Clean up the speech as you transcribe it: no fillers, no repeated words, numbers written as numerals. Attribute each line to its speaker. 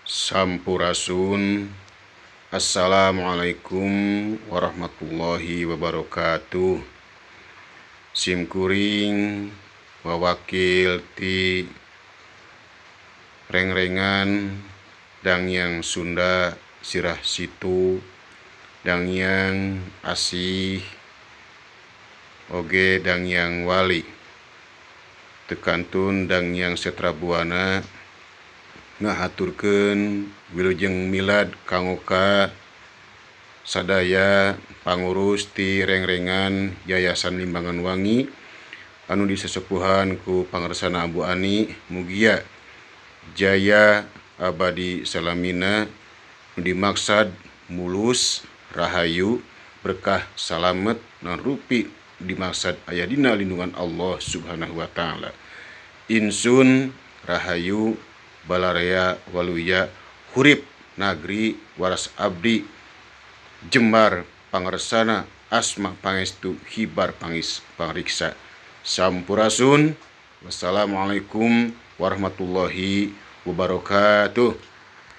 Speaker 1: Sampurasun. Assalamualaikum warahmatullahi wabarakatuh. Simkuring wawakil ti Rengrengan Danghyang Sunda Sirah Situ Danghyang Asih oge Danghyang Wali teu kantun Danghyang Setra Buana ngahaturkeun wilujeng milad kanggo ka sadaya pangurus ti Rengrengan Yayasan Limbangan Wangi anu disesepuhan ku Pangersana Abu Ani. Mugia jaya abadi salamina, nu dimaksad mulus, rahayu, berkah, salamet, naon rupi dimaksad aya dina lindungan Allah Subhanahu wa Ta'ala. Insun rahayu balarea waluya, hurip nagri waras abdi, jembar pangersana, asma pangestu, hibar pangis pangriksa. Sampurasun. Wassalamualaikum warahmatullahi wabarakatuh.